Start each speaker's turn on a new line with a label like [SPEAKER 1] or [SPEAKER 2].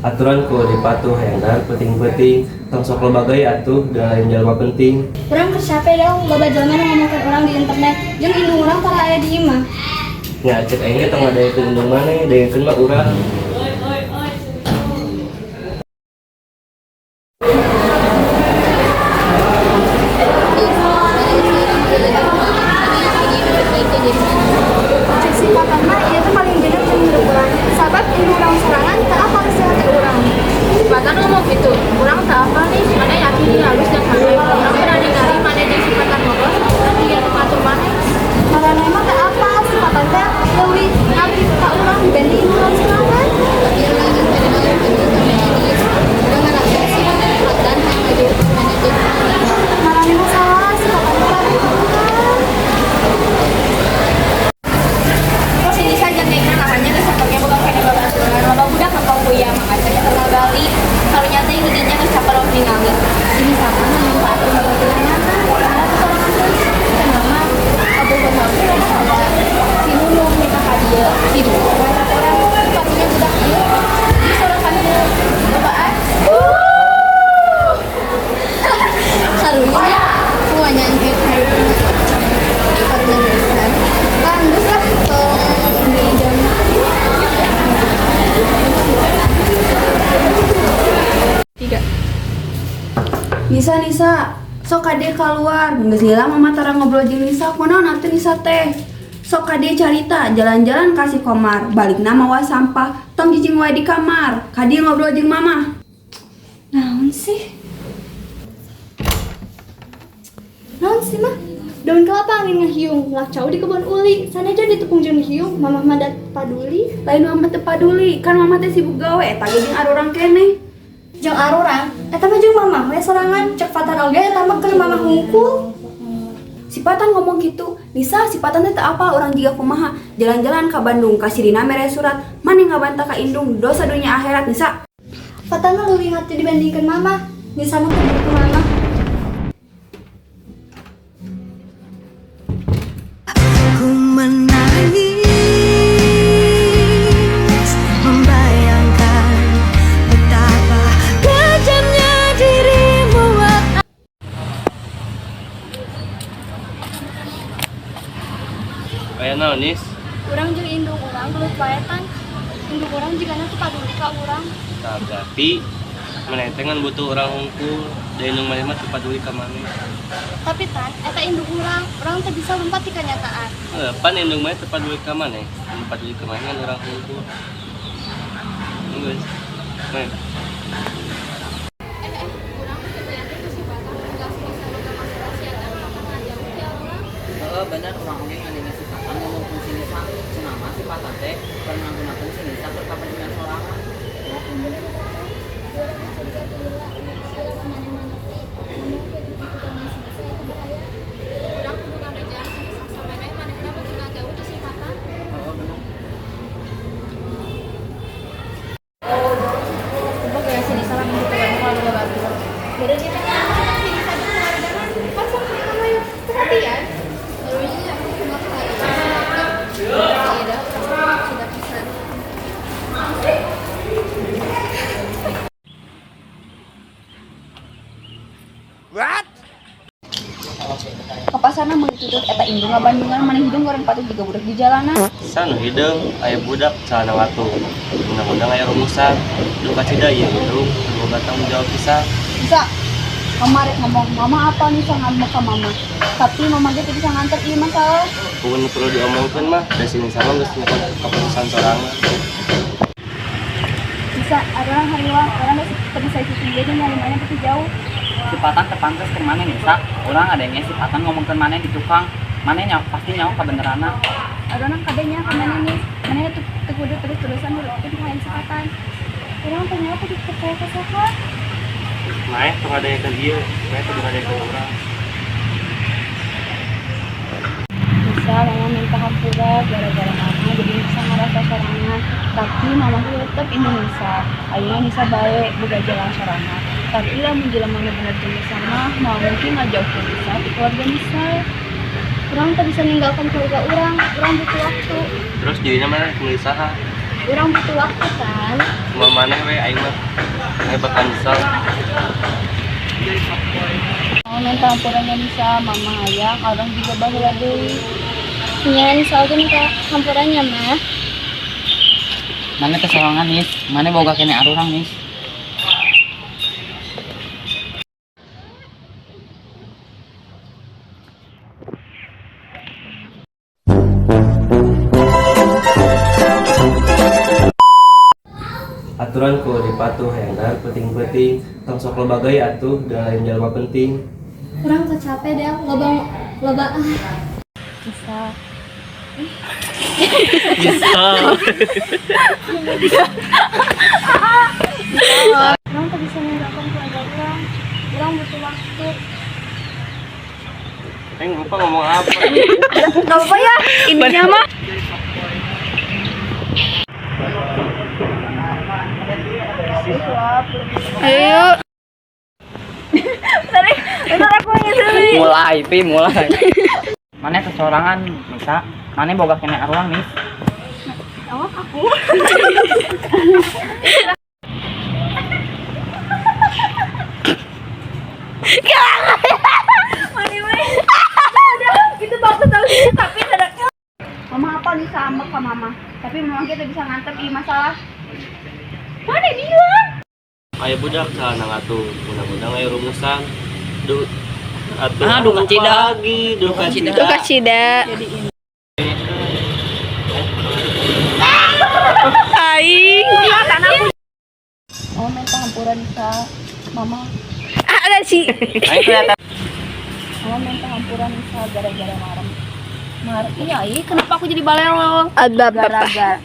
[SPEAKER 1] Aturan kudu dipatuh hayang dahar peuting-peuting. Tong sok loba gaya atuh da lain jalma penting.
[SPEAKER 2] Urang keur capek dong, loba jelema nu ngomongkeun urang di internet. Jeung indung urang tara aya di imah.
[SPEAKER 1] Nya cek aing ge tong ngadaekeun indung maneh, daekeun mah urang.
[SPEAKER 2] Cek si Patan mah ieu teh paling bener jeung hidup urang. Sabab indung urang sorangan teu apal kesehatan urang.
[SPEAKER 3] Patan ngomong gitu, urang teu apal nih, maneh yakin ieu halus dan hade. Urang pernah ningali maneh jeung si Patan ngobrol, kan dia nu ngatur maneh.
[SPEAKER 2] Maraneh mah teu apal si Patan teh leuwih ngabdi ka urang dibanding indung urang sorangan.
[SPEAKER 4] Tapi urang geus bade ngalungkeun ka medis. Urang ngarasa si Patan hayang ngajauhkeun maneh jeung
[SPEAKER 2] Maraneh mah salah, si Patan teh ngabdi ka urang.
[SPEAKER 3] Kok si Nisa jeung gengna namanya geus sapake boga keneh babaturan. Loba budak ka kuya makanya terkenal balik. Karunya teh giginya geus caper ningali.
[SPEAKER 4] Si Nisa mah manfaatkeun babaturanna. Karena sorangan teh cenah mah kabogoh oge loba kabar. Si Nunung nikah ka dieu, si Dulu mah orang karunya budak ieu. Di sorangan teh lobaan. Karunya semuanya engke karunya pisan. Ah, geus lah, tong di jam.
[SPEAKER 3] Tiga.
[SPEAKER 5] Nisa, Nisa, sok kade keluar. Geus lila mama tara ngobrol jeung Nisa, kunaon atuh Nisa teh? Sok kade carita, jalan-jalan ka si Komar, balikna mawa sampah, tong cicing wae di kamar. Kade ngobrol jeung mama.
[SPEAKER 2] Naon sih? Naon sih mah? Daun kelapa angin ngahiung, lak cau di kebon uli. Sanajan ditepung jeung hiung, mamah mah da paduli.
[SPEAKER 5] Lain mama teu paduli, kan mama teh sibuk gawe eta ge jeung arurang keneh.
[SPEAKER 2] Jeung arurang, eta mah jeung mamah we sorangan, cek Fatan oge eta mah keur mamah hungkul.
[SPEAKER 5] Si Patan ngomong gitu, Nisa si Patan teh teu apal urang jiga kumaha. Jalan-jalan ka Bandung, ka si Dina mere surat, maneh ngabantah ka indung, dosa dunia akhirat Nisa.
[SPEAKER 2] Fatan mah leuwih ngarti dibandingkeun mamah. Nisa mah teu butuh mamah.
[SPEAKER 6] Ku menangis membayangkan betapa kejamnya dirimu.
[SPEAKER 1] Aya naon, Nis?
[SPEAKER 2] Urang jeung indung urang gelut wae tan. Indung urang jigana teu paduli ka urang.
[SPEAKER 1] Tah berarti maneh teh ngan butuh urang hungkul, da indung maneh mah teu paduli ka maneh.
[SPEAKER 2] Tapi tan, eta indung urang, urang teu bisa lompat ti kanyataan.
[SPEAKER 1] Heuh, pan indung maneh teu paduli ka maneh, nu paduli ka maneh ngan urang hungkul. Geus. Maneh.
[SPEAKER 3] Urang teu yakin ku si Patan geus bisa boga masalah si eta mah ngajauh ti urang.
[SPEAKER 7] Heeh, bener urang oge ngadenge si Patan ngomongkeun si Nisa. Cenah mah si Patan teh keur ngagunakeun si Nisa keur kapentingan sorangan.
[SPEAKER 3] Urang kudu ngamejaan si Nisa samemeh manehna beuki ngajauh ti si Patan.
[SPEAKER 7] Heeh, bener.
[SPEAKER 3] Coba gaya si Nisa lamun kitu wae mah loba batur. Beureum ieu teh naon si Nisa jeung keluargana kan sok aya perhatian.
[SPEAKER 4] Karunya kumaha iya dah urang sudah pisan.
[SPEAKER 5] Ka pasarna meuli tutut eta indung ngabandungan maneh hidung goreng patut jiga budak di jalanan.
[SPEAKER 1] Saha nu hideung aya budak calana watu. Undang-undang aya rumusan, duka cida ieu indung teu boga tanggung jawab pisan.
[SPEAKER 5] Nisa, mama rek ngomong, mama apa Nisa ngambek ka mama. Tapi mama ge teu bisa nganter ieu masalah.
[SPEAKER 1] Puguh nu perlu diomongkeun mah da si Nisa mah geus nyokot kaputusan sorangan.
[SPEAKER 5] Nisa, arurang hariwang, urang geus teu bisa cicing deui jeung nyari maneh pasti jauh.
[SPEAKER 7] Si Patan teu pantes keur maneh Nisa. Urang ngadenge si Patan ngomongkeun maneh di tukang. Maneh nyaho pasti nyaho kabeneranna.
[SPEAKER 5] Arurang kade nya ka maneh nih. Maneh teu kudu terus-terusan nurutkeun ka si Patan. Urang teh nyaho kudu percaya ka saha.
[SPEAKER 1] Maneh tong ngadaekeun ieu, maneh kudu ngadaekeun urang.
[SPEAKER 5] Nisa, mama minta hampura gara-gara mama jadi Nisa ngerasa sorangan. Tapi mama tuh tetep indung Nisa. Ayeuna Nisa bae boga jalan sorangan. Tapi lamun jelema nu bener jeung Nisa mah moal mungkin ngajauhkeun Nisa ti keluarga Nisa.
[SPEAKER 2] Urang teu bisa ninggalkan keluarga urang, urang butuh waktu.
[SPEAKER 1] Terus jadinya maneh meuli saha?
[SPEAKER 2] Urang butuh waktu kan.
[SPEAKER 1] Cuma maneh we aing mah. Aing bakal nyesal.
[SPEAKER 5] Mama minta hampurannya Nisa, mama hayang, orang juga baheula deui.
[SPEAKER 2] Nya Nisa oge minta hampurannya mah.
[SPEAKER 7] Maneh teh sorangan Nis, maneh boga keneh arurang Nis.
[SPEAKER 1] Aturan ku dipatuh hayangna penting-penting tong sok loba gaya atuh da lain jalma penting.
[SPEAKER 2] Urang tuh capek deh, loba loba ah.
[SPEAKER 5] Nisa,
[SPEAKER 1] Bisa.
[SPEAKER 2] Urang tuh bisa ninggalkan keluarga urang. Urang butuh waktu.
[SPEAKER 1] Aing lupa ngomong apa.
[SPEAKER 3] Gak apa ya, intinya mah. Ayo. Bentar, bentar aku ngisi.
[SPEAKER 7] Mulai, pi mulai. Maneh teh sorangan Nisa, maneh boga keneh arurang Nis.
[SPEAKER 3] Oh, aku. Udah, itu waktu tahu sih, tapi ada.
[SPEAKER 5] Mama apa Nisa ambek ka mama? Tapi mama kita bisa ngantem ieu masalah.
[SPEAKER 3] Mana bilang?
[SPEAKER 1] Aya budak salah ngatuh, undang-undang aya rumusan. Du atuh
[SPEAKER 7] Ah, duka cida.
[SPEAKER 1] lagi, duka cida.
[SPEAKER 3] Duka cida. Aing.
[SPEAKER 5] Mama minta hampura Nisa, mama
[SPEAKER 3] Ah, ada sih.
[SPEAKER 7] Aing kelihatan
[SPEAKER 5] mama minta hampura Nisa gara-gara marah. Mar
[SPEAKER 3] Iya, iya, kenapa aku jadi balelong? Ada
[SPEAKER 5] gara-gara